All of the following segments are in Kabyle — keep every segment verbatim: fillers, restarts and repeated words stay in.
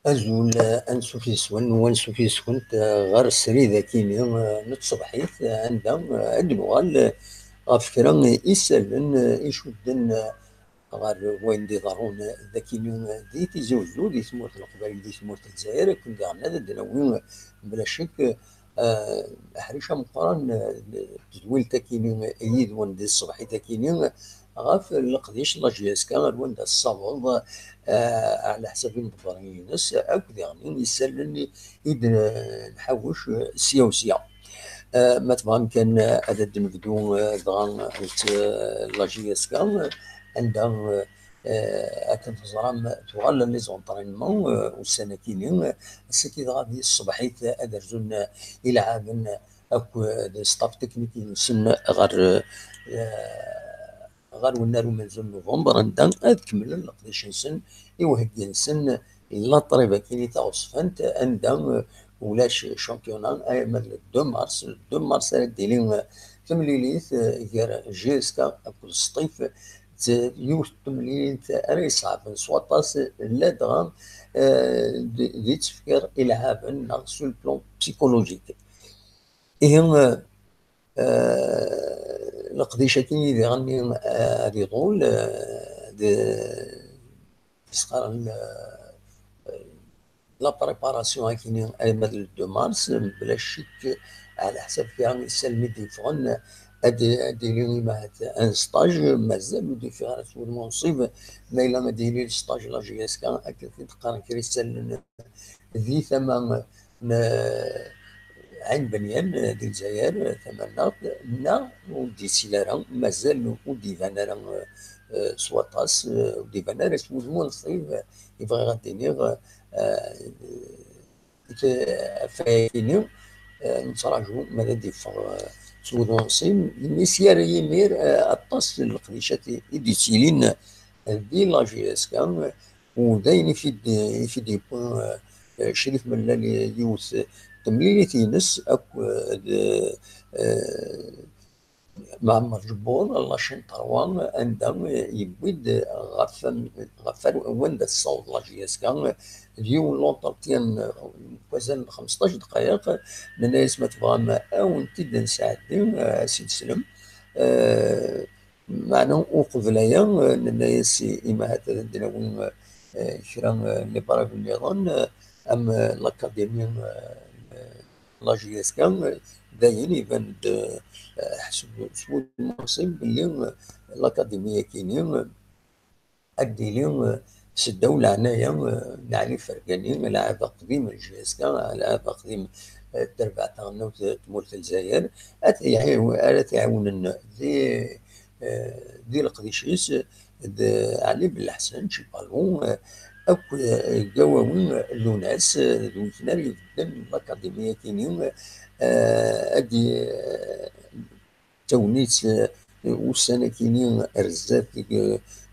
Azul, eh, ansuf yes-wen, u ansuf yes-kent, eh, ɣer srid akini, eh, n tṣebḥit, eh, anda, eh, ad d-nuɣal, eh, ɣef kra n isallen, eh, icudden, eh, ɣer wayen d-iḍerrun, eh, d akini, eh, di Tizi Uzzu, di tmurt n Leqbayel, di tmurt n Lezzayer, akken diɣen ad d-nawi, eh, bla ccek, eh, aḥric ameqqran, eh, n tedwilt akini, eh, yid-wen di tṣebḥit akini, eh, ɣef leqdic n la J S K, ar wanda tessaweḍ, eh, ɛla ḥsab imḍebbren-ines, akk diɣen isallen i d-nḥawec, eh, sya u sya. Eh, ma tebɣam kan, eh, ad d-nebdu, eh, dɣa, eh, la J S K, anda, eh, akken teẓram, tuɣal les entraînements, eh, ussan-akini, eh, ass-agi dɣa di tṣebḥit ad rzun, eh, ilɛaben akk, eh, d staff technique-nsen ɣer, eh, ɣer wennar umenzu n November, anda ad kemmlen leqdic-nsen i uheggi-nsen n la trêve akini taɣeṣfant, anda, eh, ulac championnat arma d le deux mars. Le deux mars ara d-tili, eh, temlilit, eh, gar J S K akked Sṭif, d yiwet n temlilit ara iṣeɛben s waṭas, ladɣa, eh, di, di tefkir ilɛaben neɣ sur le plan psychologique. Ihi, eh, eh, leqdic-agi i diɣen, eh, ad iḍul, eh, d, s-qqaren, eh, la préparation akini, arma d le deux mars, mebla ccek, ɛla ḥsab kra n yisallen i d-yeffɣen, ad, ad d-yili imahat un stage, mazal ur d-yeffiɣ ara s wudem unṣib, ma yella ad d-yili le stage la J S K, akken i d-qqaren kra isallen di tama n Ɛin Benyan, di Lezzayer, tama-nneɣ, neɣ ur d-yessil ara, mazal ur d-iban ara, eh, s waṭas, eh, ur d-iban ara s wudem unṣib, i bɣiɣ ad d-iniɣ, eh, ɣef wayagi-nni, eh, nettraǧu ma ad d-iffeɣ, eh, s wudem unṣib, imi s yar yimir, eh, aṭas n leqdicat i, i d-yettilin, eh, di la J S K, u d ayen i t-id, i t-id-yewwi, eh, Crif Mellal, yiwet temlilit-ines akked, eh, Mɛemmer Ǧebbuḍ, la chaîne trois, anda yewwi-d ɣef, ɣef wanda tessaweḍ la J S K, d yiwen n l'entretien n wazal n xmesṭac dqayeq, nenna-yas ma tebɣam ad wen-t-id-nesɛeddi, eh, ad s-id-teslem. Eh, Meɛna uqbel aya, eh, nenna-yas i, i Mahat ad d-nawi, eh, kra, eh, n les preuves nniḍen, eh, am, eh, l'Académie, eh, la J S K, eh, dayen iban-d, eh, ḥseb s wudem unṣib belli, eh, l'Académie-akini, eh, ad d-tili, eh, seddaw leɛnaya, eh, n Ɛli Fergani, lɛahed aqdim n J S K, lɛahed aqdim, eh, n terbaɛt taɣelnawt n tmurt n Lezzayer, ad t-iɛiw-, ara t-iɛiwnen di, eh, di leqdic-is, d Ɛli Belleḥsen Cipalon, eh, akk, eh, Gawawi Lunas, eh, d witen ara ibedden l'Académie-akini, eh, ad d-, eh, tagnit, eh, ussan-akini ar zdat, deg,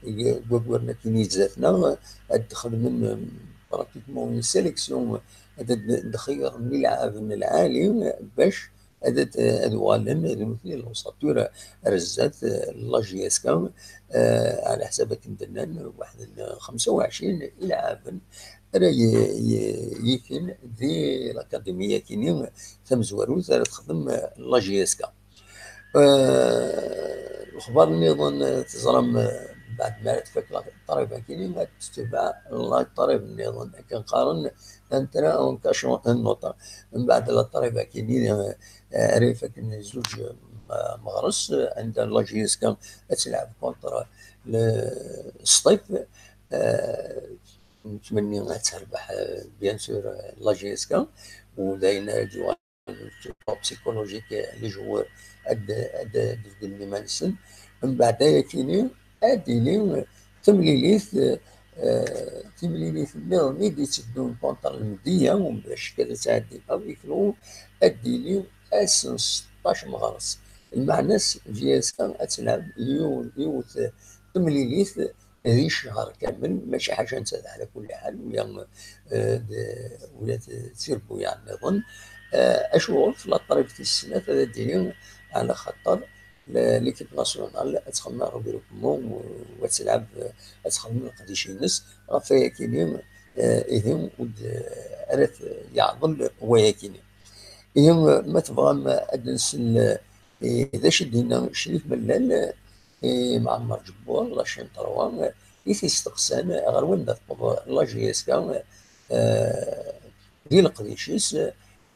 deg wagguren-akini zdat-neɣ, ad d-xedmen, eh, pratiquement une sélection, ad d-, d-xeyyren ilɛaben lɛali, bac ad, ad, ad uɣalen d nutni l'ossature ar zdat, eh, la J S K, eh, ɛla ḥsab akken d-nnan, waḥed n xemsa u ɛecrin ilɛaben ara y-, y-, yikin di l'Académie-akini tamezwarut ara texdem, eh, la J S K. Eh, lexbar nniḍen, eh, teẓram, eh, Mbeɛd mi ara tfak la ṭṭrib akini, ad tetbeɛ la ṭṭrib nniḍen, akken qqaren un train en cachant un autre. Mbeɛd la ṭṭrib akini, eh, ara ifaken zuǧ, eh, meɣres, eh, anda la J S K ad telɛeb contre le Sṭif, eh, nettmenni ad terbeḥ, eh, bien sûr, eh, la J S K, u d ayen ara d-yuɣal psychologique, eh, les joueurs ad, ad, ad beddlen iman-nsen. Mbeɛd ayakini, ad d-tili, eh, temlilit, eh, eh, timlilit nniḍen i d-itteddun contre Lmedya, u d acu kan ad tɛeddi avec nous, ad d-tili ass n seṭṭac meɣres. Lmeɛna-s, J S K ad telɛeb yiwen, yiwet temlilit di ccher kamel, mačči ḥaca netta d ɛla kulli ḥal, ula, eh, d, ula d tirbuyaɛ nniḍen. Eh, acuɣef la ṭṭrib tis snat ad d-tili? Ɛla xaṭer l-, l'équipe nationale ad txemmem regroupement u, u ad telɛeb, ad txemmem leqdic-ines, ɣef wayakini, eh, ihi ur d-, ara t-, yeɛḍel wayakini. Ihi, ma tebɣam ad nsel, eh, d acu i d-yenna Crif Mellal, eh, i Mɛemmer Ǧebbuṛ, la chaîne trois, eh, i t-isteqsan ɣer wanda tewweḍ la J S K, eh, di leqdic-is,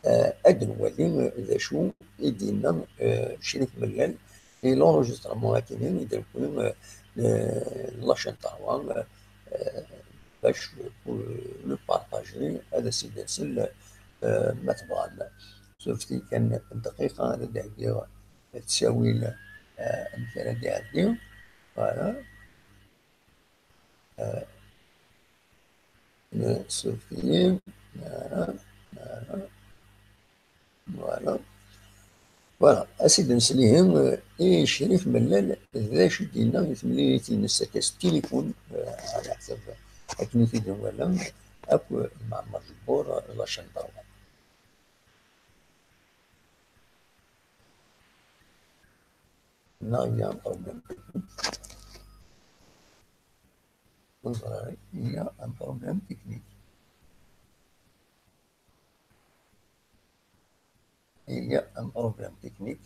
eh, ad nwali d acu i d-yenna, eh, Crif Mellal di l'enregistrement akini i d-newwi, eh, eh, la chaîne trois, eh, bac pour le partager, ad as-id-nsel, eh, ma tebɣam. Surfet-iyi kan dqiqa ad d-heggiɣ ttawil, eh, amek ara d-iɛeddi. Voilà. Eh, surfet-iyi. Voilà. Voilà. Voilà. Ad as-id-nsel ihi, eh, i Crif Mellal, d acu i d-yenna i temlilit-ines akka s tilifun, eh, ɛla ḥsab akken i t-id-nwala akk Mɛemmer Ǧebbuṛ, eh, la chaîne trois. Non, il y a un problème technique. Vous verrez, il y a un problème technique. Il y a un problème technique.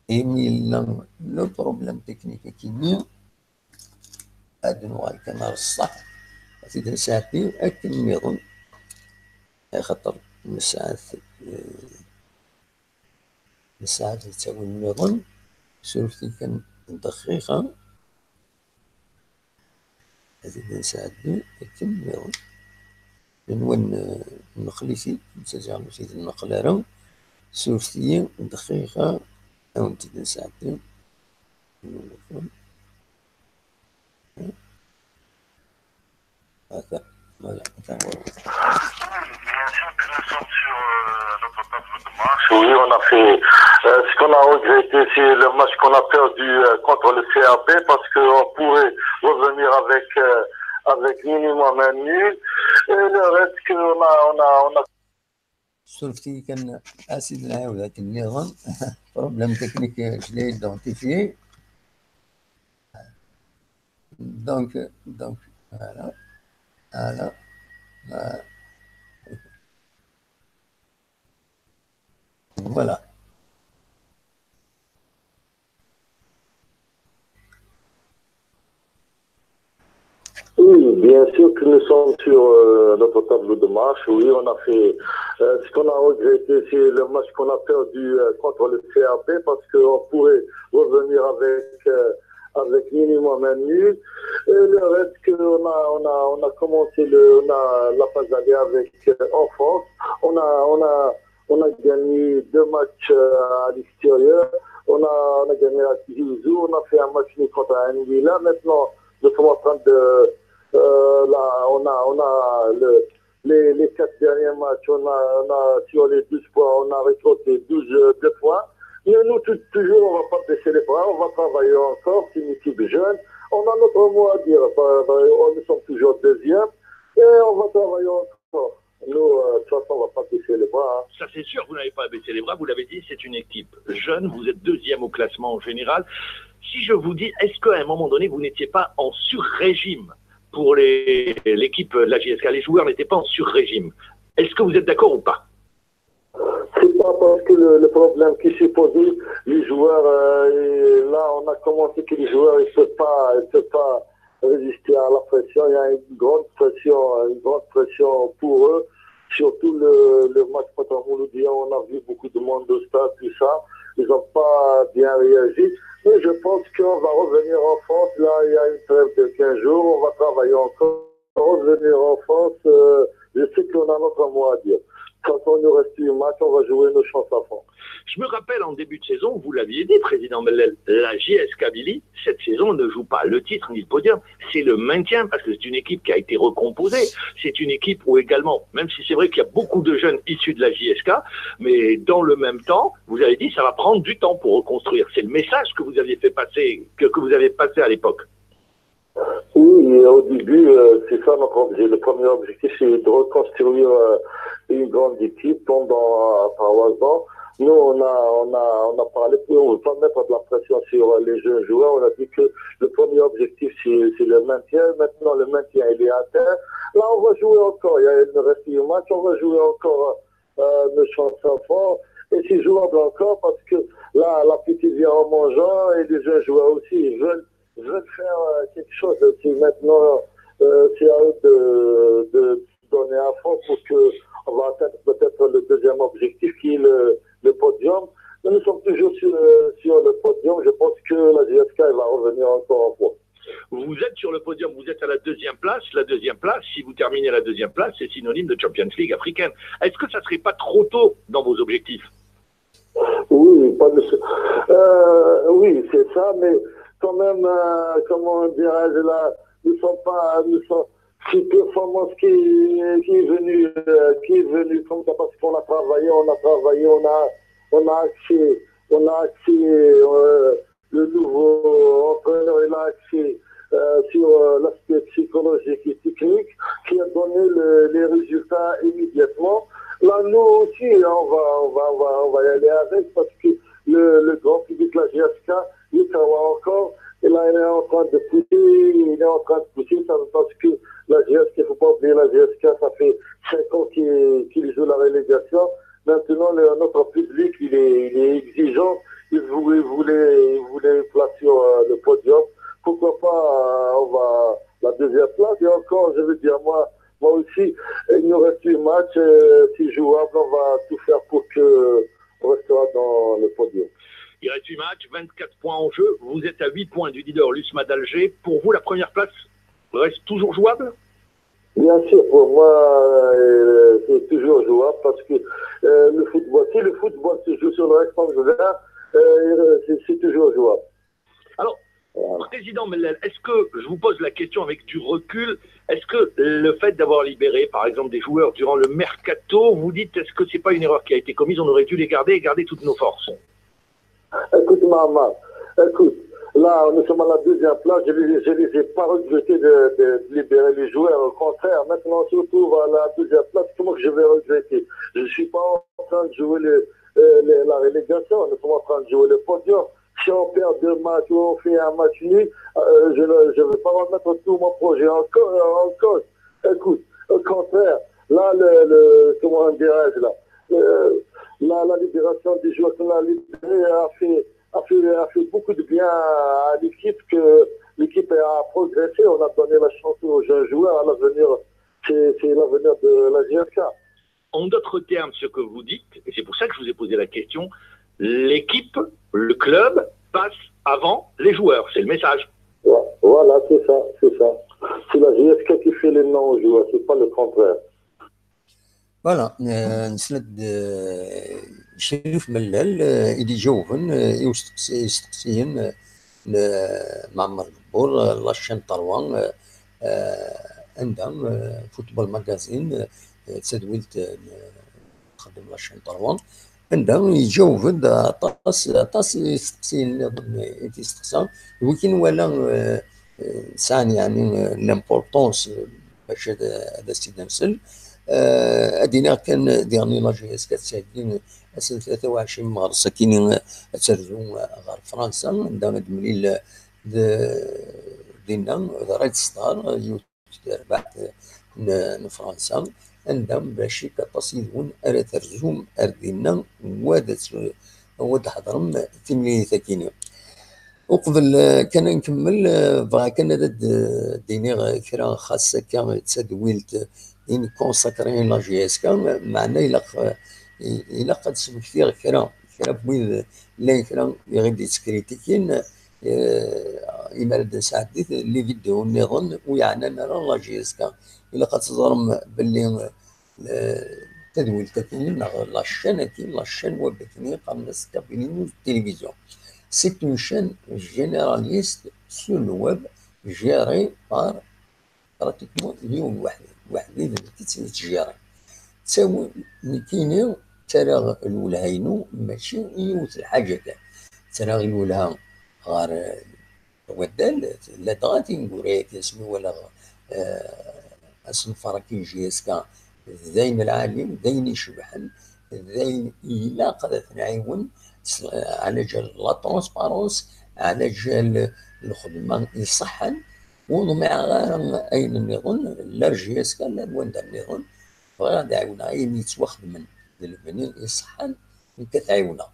Imi yella le problème technique akini, ad nuɣal kan ar ṣṣeḥ, ad t-id-nesɛeddi akken nniḍen, axaṭer nesɛa, eh, nesɛa ttawil nniḍen, surfet-iyi kan dqiqa. Ad t-id-nesɛeddi akken nniḍen. Nwan, eh, neqqel-it-id, netta ziɣ ur t-id-nneqqel ara. Surfet-iyi dqiqa, ad wen-t-id-nesɛeddi. Ata, voilà, ata. Bien sûr que nous sommes sur, euh, notre table de marche. Oui, on a fait, euh, ce qu'on a regretté, c'est le match qu'on a perdu, euh, contre le C R B parce qu'on pourrait revenir avec, euh, avec minimum un nul. Et le reste, qu'on a, on a, on a Surfet-iyi kan, ad as-id-nɛiwed akken nniḍen. Problème technique, je l'ai identifié. Donc, donc, voilà. Voilà. Voilà. Voilà. Oui, bien sûr que nous sommes sur, euh, notre tableau de marche. Oui, on a fait, euh, ce qu'on a regretté, c'est le match qu'on a perdu, euh, contre le C R B parce qu'on pourrait revenir avec, euh, avec minimum un nul. Et le reste, que on a, on a, on a commencé le, on a la phase aller avec, euh, en force. On a, on a, on a gagné deux matchs, euh, à l'extérieur. On a, on a gagné à Tizi Ouzou. On a fait un match nul contre Al Wihda. Maintenant, nous sommes en train de, euh, là, on a, on a le, les, les quatre derniers matchs, on a, on a, sur les douze points, on a récolté douze, euh, deux points. Mais nous, tou-, toujours, on va pas baisser les bras, on va travailler encore. C'est une équipe jeune. On a notre mot à dire. Bah, bah, on, nous sommes toujours deuxième et on va travailler encore. Nous, euh, de toute façon, on va pas baisser les bras, hein. Ça, c'est sûr, vous n'avez pas à baisser les bras. Vous l'avez dit, c'est une équipe jeune. Vous êtes deuxième au classement général. Si je vous dis, est-ce qu'à un moment donné, vous n'étiez pas en sur-régime pour les, l'équipe de la J S K ? Les joueurs n'étaient pas en sur-régime. Est-ce que vous êtes d'accord ou pas ? C'est pas Parce que le, le problème qui s'est posé, les joueurs, euh, et là, on a commencé que les joueurs, ils ne peuvent pas, ils peuvent pas résister à la pression. Il y a une grande pression, une grande pression pour eux. Surtout le, le match contre Mouloudia, on a vu beaucoup de monde au stade, tout ça. Ils n'ont pas bien réagi. Mais je pense qu'on va revenir en France. Là, il y a une trêve de quinze jours. On va travailler encore. Revenir en France, euh, je sais qu'on a notre mot à dire. Quand on nous reste une match, on va jouer nos chances à fond. Je me rappelle en début de saison, vous l'aviez dit, Président Mellel, la J S Kabylie, cette saison, ne joue pas le titre ni le podium, c'est le maintien, parce que c'est une équipe qui a été recomposée, c'est une équipe où également, même si c'est vrai qu'il y a beaucoup de jeunes issus de la J S K, mais dans le même temps, vous avez dit, ça va prendre du temps pour reconstruire. C'est le message que vous aviez fait passer, que, que vous avez passé à l'époque. Oui, au début, euh, c'est ça notre objet. Le premier objectif, c'est de reconstruire euh, une grande équipe pendant euh, trois ans. Nous, on a, on a, on a parlé, on ne veut pas mettre de la pression sur euh, les jeunes joueurs. On a dit que le premier objectif, c'est le maintien. Maintenant, le maintien, il est atteint. Là, on va jouer encore. Il, y a, il nous reste un match, on va jouer encore euh, nos chances à fond. Et c'est jouable encore parce que là, la petite vient en mangeant et les jeunes joueurs aussi, ils veulent veulent faire euh, quelque chose. C'est maintenant, euh, c'est à eux de, de donner à fond pour que on va atteindre peut-être le deuxième objectif qui est le, le podium. Mais nous sommes toujours sur, euh, sur le podium. Je pense que la J S K va revenir encore en fois. Vous êtes sur le podium, vous êtes à la deuxième place. La deuxième place, si vous terminez à la deuxième place, c'est synonyme de Champions League africaine. Est-ce que ça ne serait pas trop tôt dans vos objectifs ? Oui, pas de... euh, oui, c'est ça, mais quand même, euh, comment dirais-je là, nous sommes pas, nous sommes, c'est une performance qui, qui est venue, euh, qui est venue comme ça parce qu'on a travaillé, on a travaillé, on a, on a axé, on a axé euh, le nouveau entraîneur, il a axé euh, sur euh, l'aspect psychologique et technique qui a donné le, les résultats immédiatement. Là, nous aussi, on va, on va, on va, on va y aller avec parce que le, le grand public de la J S K, il travaille encore. Et là, il est en train de pousser, il est en train de pousser ça parce que la J S K, il ne faut pas oublier, la J S K, ça fait cinq ans qu'il qu'il joue la relégation. Maintenant, le, notre public, il est, il est exigeant. Il voulait, il voulait, il voulait une place sur euh, le podium. Pourquoi pas, euh, on va la deuxième place. Et encore, je veux dire, moi, moi aussi, il nous reste huit matchs. Euh, si jouable, on va tout faire pour que on restera dans le podium. Il reste huit matchs, vingt-quatre points en jeu. Vous êtes à huit points du leader, l'USMA d'Alger. Pour vous, la première place reste toujours jouable ? Bien sûr, pour moi, euh, c'est toujours jouable parce que euh, le football, si le football se joue sur le rectangle vert, euh, c'est toujours jouable. Alors, Président Mellel, est-ce que, je vous pose la question avec du recul, est-ce que le fait d'avoir libéré, par exemple, des joueurs durant le mercato, vous dites, est-ce que c'est pas une erreur qui a été commise ? On aurait dû les garder et garder toutes nos forces. Écoute, maman, écoute, là, nous sommes à la deuxième place. Je ne les, je les ai pas regrettés de, de, libérer les joueurs. Au contraire, maintenant, si on trouve à la deuxième place, comment que je vais regretter ? Je ne suis pas en train de jouer les, euh, les, la relégation. Nous sommes en train de jouer le podium. Si on perd deux matchs ou on fait un match nul, euh, je ne je vais pas remettre tout mon projet en, en cause. Écoute, au contraire, là, le, le comment dirais-je, là, le, la, la libération des joueurs qu'on a libérés a fait, a fait, a fait beaucoup de bien à l'équipe, que l'équipe a progressé. On a donné la chance aux jeunes joueurs, à l'avenir, c'est l'avenir de la J S K. En d'autres termes, ce que vous dites, et c'est pour ça que je vous ai posé la question, l'équipe, le club passe avant les joueurs, c'est le message. Voilà, c'est ça, c'est ça. C'est la J S K qui fait les noms aux joueurs, c'est pas le contraire. Voilà, euh, nesla-d euh, Crif Mellal, euh, i d-iǧawben euh, i usteqsi- isteqsiyen euh, n Mɛemmer Ǧebbuṛ, euh, la chaîne trois, euh, euh, anda euh, Football Magazine, euh, d tadwilt euh, n- txeddem la chaîne trois, anda iǧaweb-d aṭas, aṭas isteqsiyen nniḍen i t-isteqsa, d wi kan wala euh, euh, sɛan yeɛni euh, l'importance euh, bac ad ad as-id-nsel. Euh, ad iniɣ kan diɣen la J S K ad tettheggi ass n tlata u ɛecrin n meɣres akkin ad terzu ɣer Fransa, anda ad d-temlil d dinna d Red Star, yiwet terbaɛt n n Fransa. anda bac aṭas yid-wen ara terzum ar dinna, wa d ad, wa d-tḥeḍrem timlilit-agi-nni. Uqbel, eh, kan ad nkemmel, eh, bɣiɣ kan ad d-, d-iniɣ kra xas akka d tadwilt i nkonsakrin la J S K, meɛna ilaq, eh, ilaq ad smektiɣ kra, kra n wid llan kra i ɣ-d-yettkritikin, eh, imi ara d-nesɛeddi les vidéos nniḍen ur yeɛnan ara la J S K. Ilaq ad teẓrem belli, eh, tadwilt-agi neɣ la chaîne-agi, la chaîne web-agi qqaren-as Kabylie News Télévision. C'est une chaîne généraliste sur le web gérée par pratiquement yiwen weḥd-i, weḥd-i d nekk i tt-yettjirun. Ttawi, nekkini ttaraɣ lwelha-inu mačči i yiwet lḥaǧa kan. Ttaraɣ lwelha ɣer, eh, waddal, ladɣa tineggura-agi asmi walaɣ, eh, asenfar-agi n J S K d ayen lɛali, d ayen icebḥen, d ayen ilaq ad t-nɛiwen s, ɛla ǧal la transparence, ɛla ǧal lxedma iṣeḥḥan. Ur ḍmiɛeɣ ara ayen nniḍen, la J S K, la d wanda nniḍen. Bɣiɣ ad ɛiwneɣ ayen yettwaxedmen d lebni iṣeḥḥan, nekk ad t-ɛiwneɣ.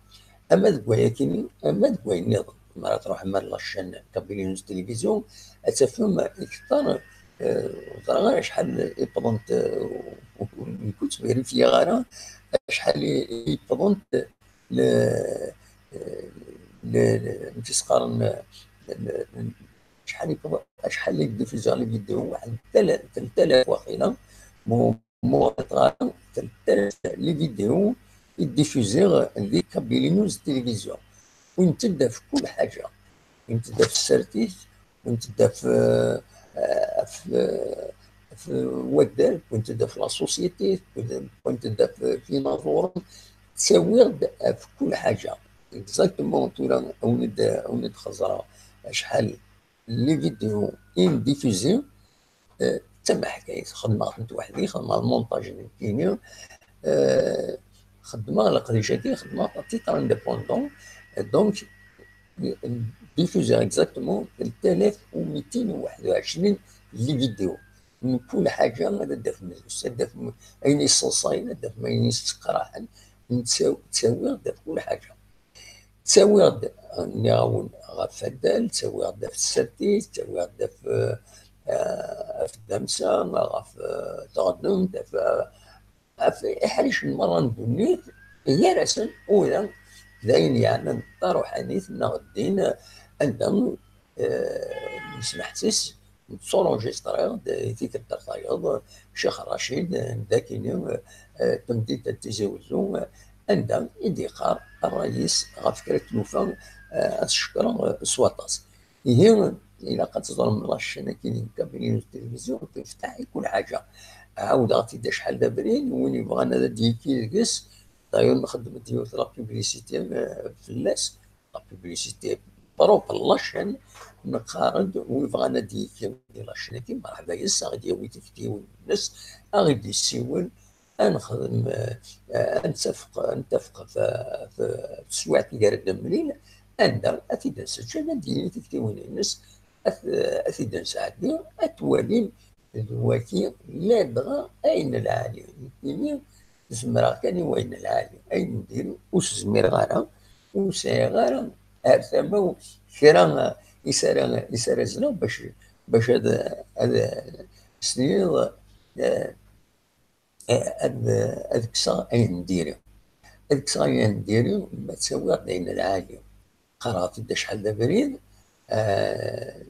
Ama deg wayakini, ama deg wayen nniḍen. Mi ara truḥem ar la chaîne Kabylie News Télévision, ad tafem ikter, eh, ur ẓriɣ ara acḥal i wwḍent, eh, nekk ur ttverifyiɣ ara acḥal i, i wwḍent le, le, le, amek i s-qqaren, le, le, acḥal i, acḥal i diffuziɣ les vidéos, waḥed telt alaf, telt alaf waqila, mu, mu ɣelṭeɣ ara, telt alaf les vidéos i diffuziɣ di Kabylie News Télévision. Wwint-d ɣef kul ḥaǧa. Wwint-d ɣef tsertit, wwint-d ɣef, eh, ɣef, eh, ɣef waddal, wwint-d ɣef la société, wwint-d ɣef inaẓuren, ttawiɣ-d ɣef kul ḥaǧa. Exactement, tura awen-d, awen-d xeẓreɣ acḥal les vidéos i ndifuzi, eh, d tameḥkayt, xedmeɣ-tent weḥd-i, xedmeɣ lmontaj nekkini, eh, xedmeɣ leqdic-agi, xedmeɣ à titre indépendant, donc, diffuziɣ exactement telt alaf u mitin u waḥed u ɛecrin les vidéos. Mkul ḥaǧa ad d-tafem deg-s, ad d-tafem ayen yesseḍsayen, ad d-tafem ayen yesseqraḥen, nettaw-, ttawiɣ-d ɣef kul ḥaǧa. Ttawiɣ-d, nniɣ-awen, ɣef waddal, ttawiɣ-d ɣef tsertit, ttawiɣ-d ɣef, eh, ɣef ddamsa, ɣef, eh, teɣdemt, ɣef, eh, ɣef iḥricen merra n ddunit, gar-asen ula d ayen yeɛnan taruḥanit neɣ ddin, anda, eh, nesmeḥsis, nettuṛujistriɣ-d i tikkelt tayeḍ, Ccix Racid, anda akini, eh, tamdint n Tizi Wezzu, anda i d-yeqqar ṛṛay-is ɣef kra n tlufa, eh, ad t-cekkreɣ, eh, s waṭas. Ihi, ilaq ad teẓrem la chaîne-agi n Kabylie News Télévision, teftaḥ i kul ḥaǧa. Ɛawdeɣ-t-id acḥal d abrid, win yebɣan ad d-yekki deg-s, d'ailleurs nxeddem-d yiwet la publicité, eh, fell-as, la publicité propre n la chaîne, neqqar-d, wi bɣan ad d-yekki di la chaîne-agi, merḥba yes, a ɣ-d-yawi tiktiwin-nnes, a ɣ-d-yessiwel, ad nexdem, eh, ad nettafeq, ad nettafeq f, f, f teswiɛt i ara d-nemlil, anda ad t-id-nseǧǧ, ad d-yini tiktiwin-nnes, ad, ad t-id-nesɛeddi, ad twalim d waki, ladɣa ayen lɛali. Nekkini zemreɣ kan i wayen lɛali. Ayen n diri ur s-zmireɣ ara, ur sɛiɣ ara ar tama-w kra i s ara, i s ara zleɣ bac, bac ad, ad sliɣ, eh, ad, ad kkseɣ ayen n diri. Ad kkseɣ ayen n diri, ma ttawiɣ-d ayen lɛali. Qqareɣ-t-id acḥal d abrid, eh,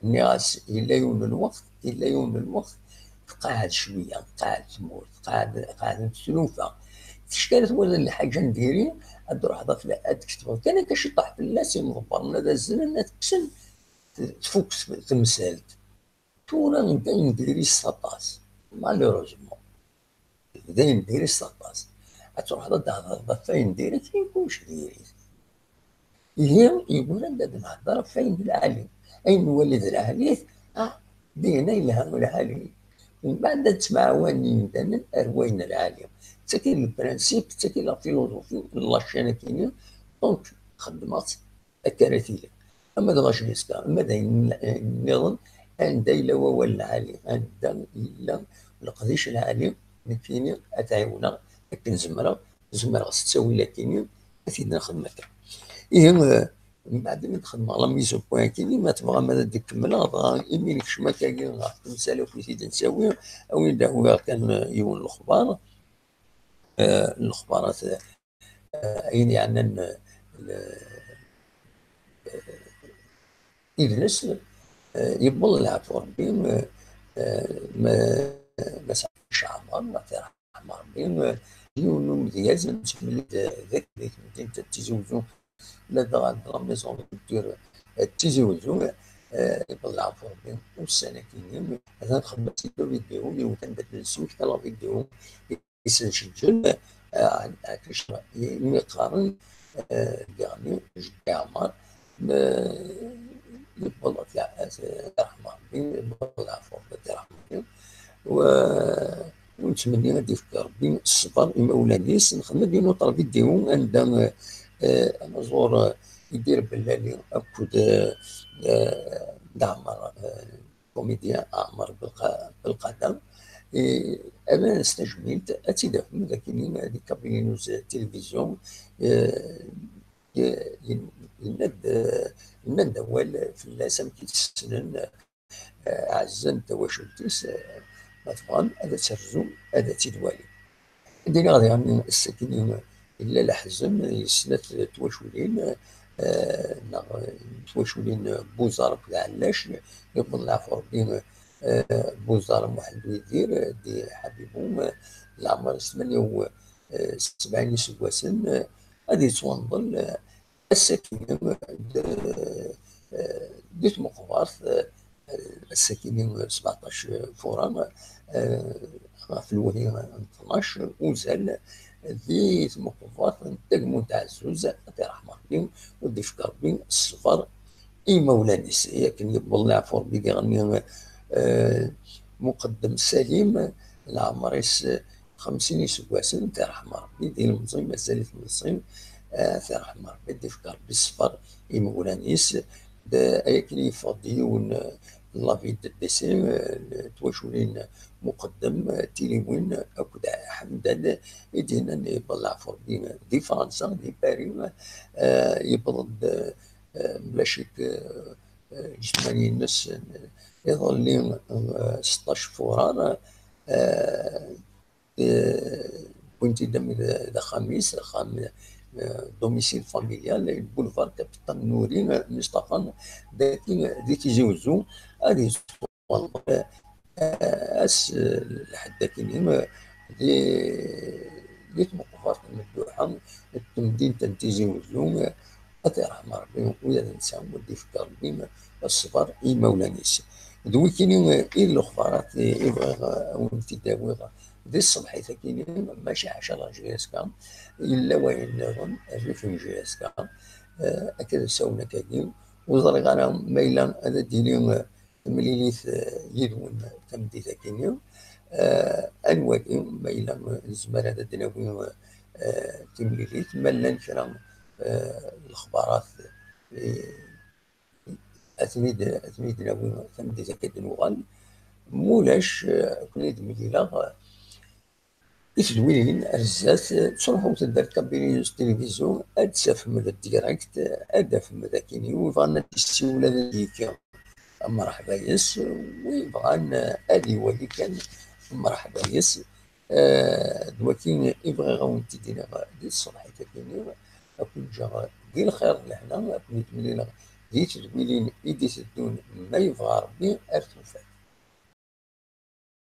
nniɣ-as, yella yiwen n lweqt, yella yiwen n lweqt, tqeɛɛed cwiya, tqeɛɛed tmurt, tqeɛɛed, qeɛɛdent tlufa. Ticki ara twaliḍ lḥaǧa n diri, ad d-truḥeḍ ad fla-, ad d-tketbeḍ kan akka ciṭuḥ fell-as, imḍebbren ad azzlen, ad kksen, t-, tfuk temsalt. Tura anda i n diri s aṭas, malheureusement. D ayen diri s aṭas. Ad truḥeḍ ad d-thedreḍ ɣef wayen diri, akken kullec diri-t. Ihi, yeggra-d ad nehder ɣef wayen d lɛali. Ayen nwali d lɛali, ah, dinna yelha lɛali. Mbeɛd ad ttemɛawanen yimdanen ar wayen lɛali. D tagi i d le principe, d tagi i d la philosophie n la chaîne-agi. Donc, xeddmeɣ-tt akka ara tili. Ama d la J S K, ama d ayen nniḍen, anda yella wawal lɛali, anda yella leqdic lɛali, nekkini ad t-ɛiwneɣ akken zemreɣ, zemreɣ s ttawil akkin ad t-id-nexdem akka. Ihi, eh, mbeɛd mi d-xedmeɣ la mise au point akkin, ma tebɣam ad d-kemmleɣ, dɣa imi nekcem akkagi ɣef temsal akk i t-id-nettawi, awi-d awiɣ kan, eh, yiwen n lexbar, eh, n lexbarat, eh, ayen yeɛnan, eh, le-, eh, idles, eh, yewweḍ leɛfu Rebbi, eh, eh, ma, ma Caɛmer, ma Rebbi, eh, yiwen n umedyaz, nettemlil d, d, di temdint n Tizi Wezzu, ladɣa d la maison de culture, eh, d Tizi Wezzu, eh, iḍelleɛ ɣef Rebbi ussan-agi-nni, atan xedmeɣ-tt-id la vidéo, yiwet anda d-nesmekta la vidéo i s-nceǧǧel, eh, imi qqaren, eh, diɣen jeddi Ɛmer, eh, yewweḍ, eh, yerḥem Rebbi, yewweḍ leɛfu Rebbi, yerḥem Rebbi. U, u nettmenni ad d-yefk Rebbi ṣṣber i imawlan-is. Nexdem-d yiwen uṭer vidéo anda, eh, anaẓur, eh, Idir Bellali akked, eh, eh, Dda Ɛmer, eh, comédien Ɛmer Belqa-, Belqada. Eh, rran-as tajmilt, ad tt-id-tafem dagi di Kabili News Télévision. Eh, ye-, yen-, yenna-d, eh, yenna-d awal fell-as, amek i tt-ssnen, eh, ɛezzan tawacult-is, eh, ma tebɣam ad tt-terzum, ad tt-id-twalim. Ad d-iniɣ diɣen ass-agi yella leḥzen i snat twaculin, eh, neɣ twaculin n Buẓar akked Ɛellac, yewweḍ leɛfu Rebbi, eh, Buẓar Muḥend Widir, eh, di Ḥabibu, eh, leɛmer-is tmanya u sebɛin iseggasen, eh, ad yettwanḍel, eh, ass-agi, eh, d, eh, di tmeqbert, eh, ass-agi, sbeɛṭac Fuṛar, eh, ɣef lewhi n tnac uzal, di tmeqbert n Tagmunt Ɛezzuz, ad t-yerḥem Rebbi, u ad d-yefk Rebbi ṣṣber i imawlan-is. Akken yewweḍ leɛfu Rebbi diɣen, eh, Muqeddem Salim, leɛmer-is xemsin iseggasen, ad t-yerḥem Rebbi, d ilemẓi, mazal-it meẓẓi, eh, ad t-yerḥem Rebbi, ad d-yefk Rebbi ṣṣber i imawlan-is. D, akken yeffeɣ-d yiwen, eh, n l'avis de décès, eh, n twaculin Muqeddem, eh, Tiliwin akked Ḥemdan, i d-yennan yewweḍ leɛfu Rebbi di Fransa, di Paris, eh, yewweḍ-d, eh, mlacik, eh, eh, ijtmani-ines, eh, iḍelli, eh, seṭṭac Fuṛar, eh, eh, wwin-t-id armi d, d axxam-is, axxam, eh, domicile familial, boulevard Capitaine Nouri, eh, Mustafa, dagi, eh, di Tizi Wezzu, ad yettwanḍel, eh, ass, eh, lḥedd akkin, eh, di, di tmeqbert n dduḥ n temdint n Tizi Wezzu, eh, ad t-yerḥem Rebbi, ula d netta, u ad d-yefk Rebbi ṣṣber i imawlan-is. D wikini, eh, i d lexbarat i, i bɣiɣ, eh, ad wen-t-id-awiɣ di tṣebḥit-agi, maca ḥaca la J S K, yella wayen nniḍen rrif n J S K, eh, akka d asawen akkagi, ur ẓriɣ ara ma yella ad d-tili, eh, temlilit, eh, yid-wen tameddit-agi-nni. Eh, ad nwali ma yella nezmer ad d-nawi, eh, timlilit, ma llan kra, eh, lexbarat, eh, ad ten-id, ad ten-id-nawi tameddit akka d-nuɣal. Mulac, eh, ad ken-id-mlileɣ, eh, i tedwilin ar zdat, eh, ttruḥut-d ar Kabili News Télévision, ad d-tafem d direct, eh, ad d-tafem d akken, wi bɣan ad d-yessiwel ad d-yekki, mreḥba yes, wi bɣan, eh, ad iwali kan, mreḥba yes. Eh, d wakin i bɣiɣ ad wen-t-id-iniɣ di tṣebḥit-agi-nni, ad ken-ǧǧeɣ di lxir d lehna, ad ken-id-mlileɣ di tedwilin i d-iteddun, ma yebɣa Rebbi, ar tufat.